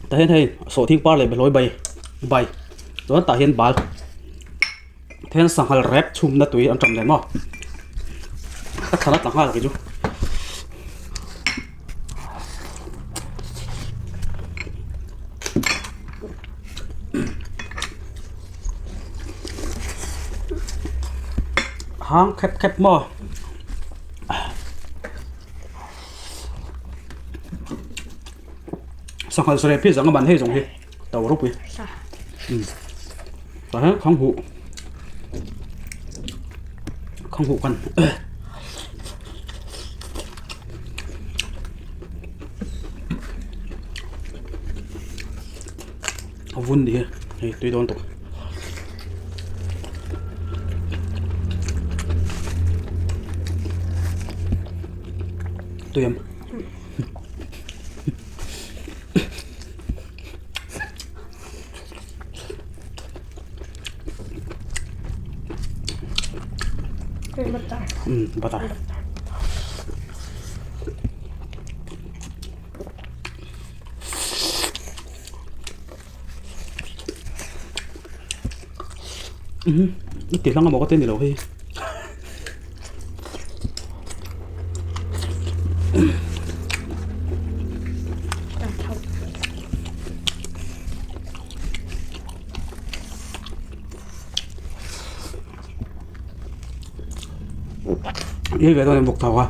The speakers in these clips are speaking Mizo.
Tah hian hei sawhthing par leh behlawi bai bai chuan tah hian bal tah hian sanghal rep chhumna tui an ṭam leh maw ka thlan a tla nghal kei chu. Hang khep khep maw. Sanghal sarep hi zanga man hei zawng hi to ropui um tah hian khang huh khang huh kan a vun ni hi hei tui dawn tawh. Tui em. Butter. I ti hlang amaw ka ti a ni lo hei. Ei ve dawn em bawk tho a.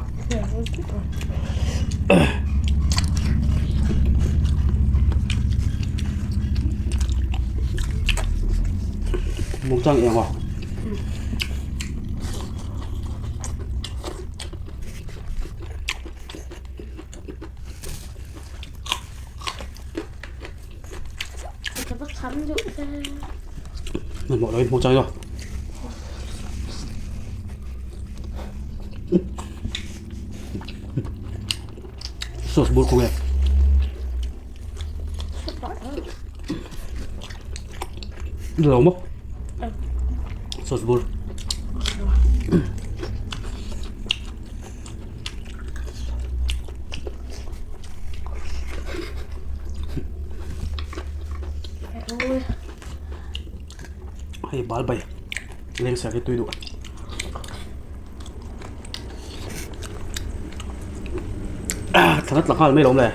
Mukchang eng aw. Hmanhmawh loin hmuh chang ilo. Sauce bur kawng e. Lo maw? Sauce bur. Hei bal bai leng ser hi tui duh thlan a tla nghal mai lo le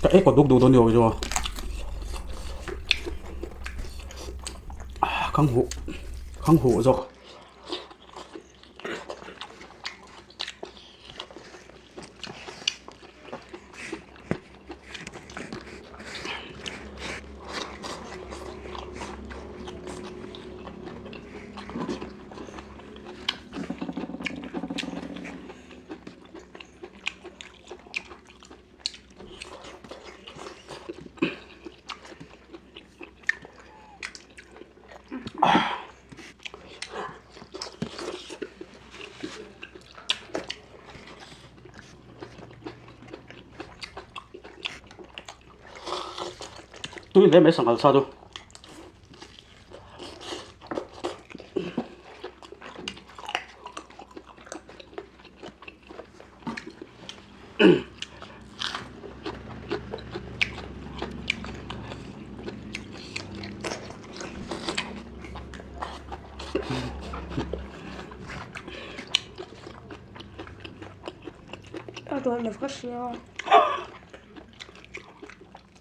ka ek duk duk dawn ni awm chu. Khang huh khang huh zawk. Tui hle mai sanghal sa chu.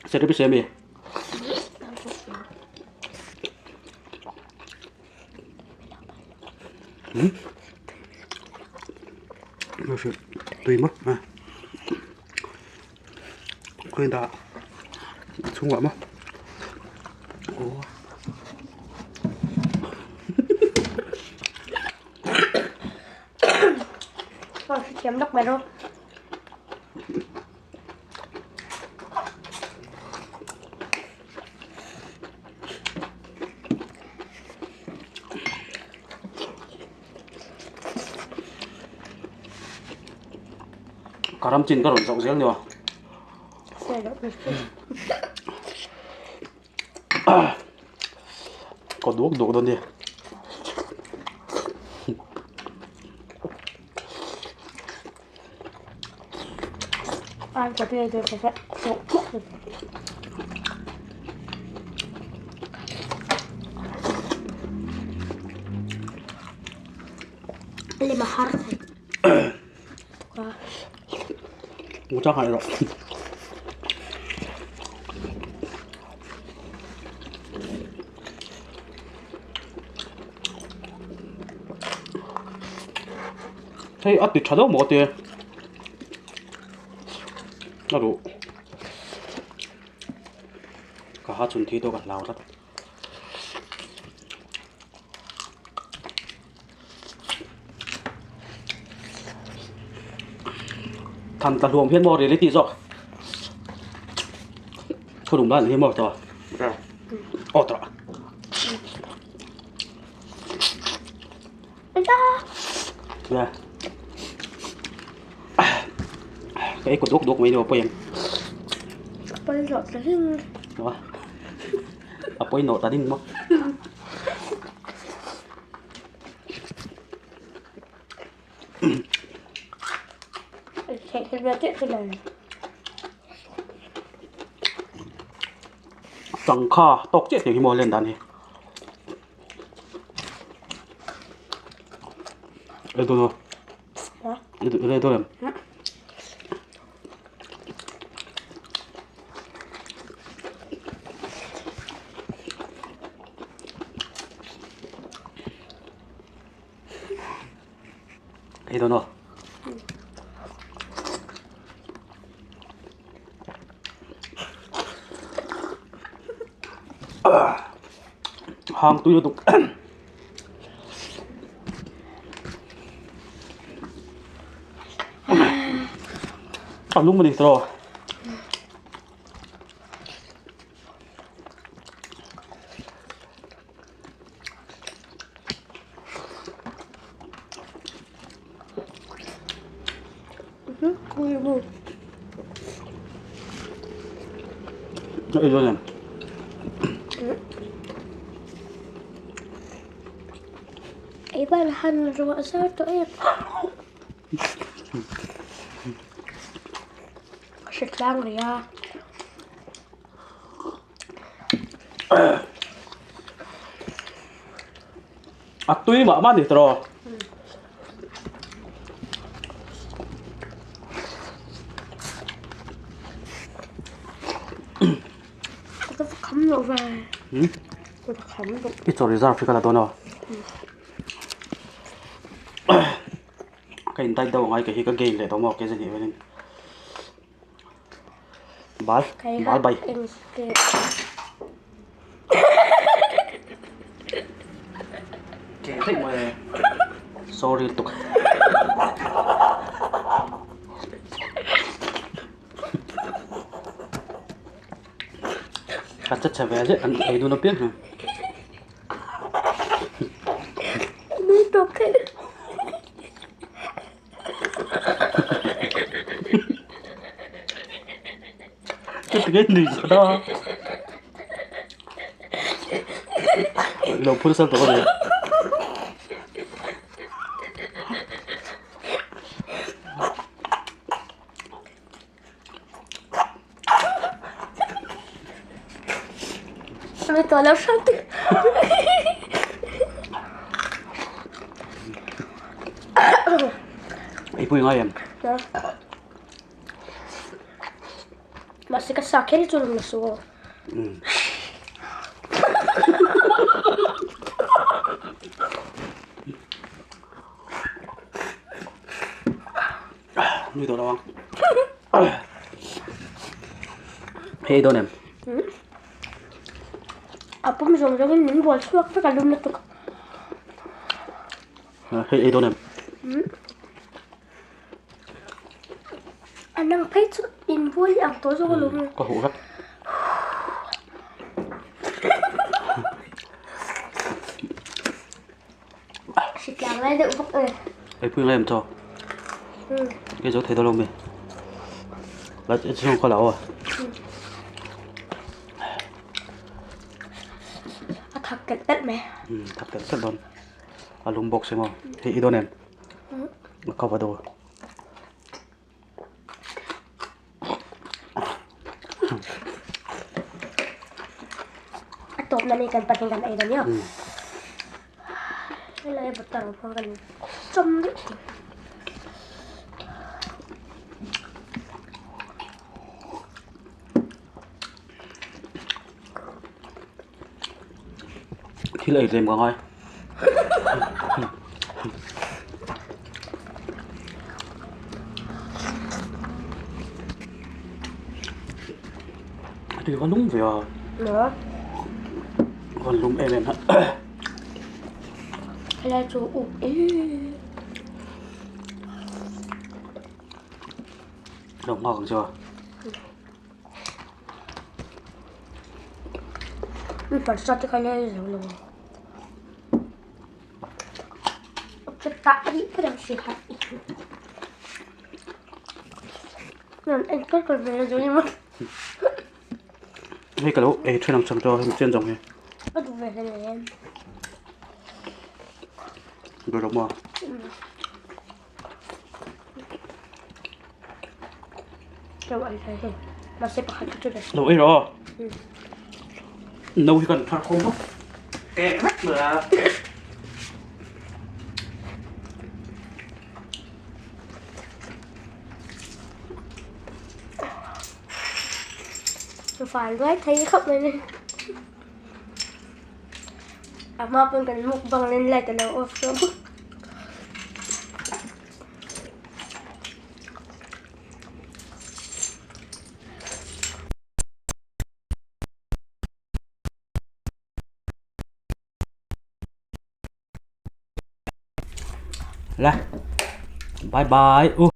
Serep i siam i. Tui maw a khawi dah chhungah maw aw Thiam lawk mai rawh. Ka ram chin ka rawn zawk zel niwa. Kaw duak duak dawn nia. Lima har thei. Ngu chang hai rawh. Hei a ti tha deuh maw te a ruh ka ha chhun thi tawh ka hlau tlat. Tham ta hluam hian maw reality zawk thurung dan hi maw tawh aw tawh Yeah. Ka ei duk duk mai ni pawh em. Pawh zawh ta ding. A pawimawh ta ding maw. Changkha tawk chiah tiang hi maw len dan hi. Ei dawn aw. Ei dawn em? Ei dawn aw. Hang tui lutuk. A lung a ni tawh. Ei dawn em? Ei ban han ruah zar tawh em. Ka hre tlang rih a. A tui mah mah a ni tawh. Ka va kham loh ve. Ka va kham loh. I chaw reserve hi ka la dawn aw. Ka in diet deuh angai kei hi ka gain leh tawh maw kei zan hi hianin. Bal bal bai. Ke theih mai sorry lutuk. A che chhe ve zet an ei dun apiang hian. Nui tawp theih. Chuti nui zat a. Lo phur sal tawh a ni. Ei pui ngai em? Mahse ka sa kher chu rawn la su aw. Nui tawh lo ang. Hei dawn em? A pum zawng zawngin min bual chhuak vek a lum lutuk. Hei ei dawn em? A nang phei chu in bual i ang tawh zawk a lum. Ka huh vek. Hritlang lai deuh bawk e. Ei pui ngai em chaw? Kei zo thei dawn lo mi. La chhung khaw lo a. A thak telh telh mai. Thak telh telh dawn. A lum bawk si maw. Hei i dawn em? A cover dawn. na ni kan pahnih kan ei dawn nia. Helai butter pawh kan chawm deuh thin. Thil ei tlem ka ngai. Tui ka lum ve a. Ka lum em em a. Helai chu up e. Lo nghak ang chu a. Mi parsa te kha lai zo lo. Chutah a nih phawt ang si kha. Nan en kar kar ve la zo ni maw. Hei ka lo ei then ang chang chu hemi chen zawng hi. A duh ve hle em. Duh lo maw? Lo ei rawh aw. No hi kan thar khawm bawk. Keh vek mai a. Fal ruai thei khawp mai ni. A hma pawn kan mukbang nen light a lo off tawh bawk. La. Bye bye. U.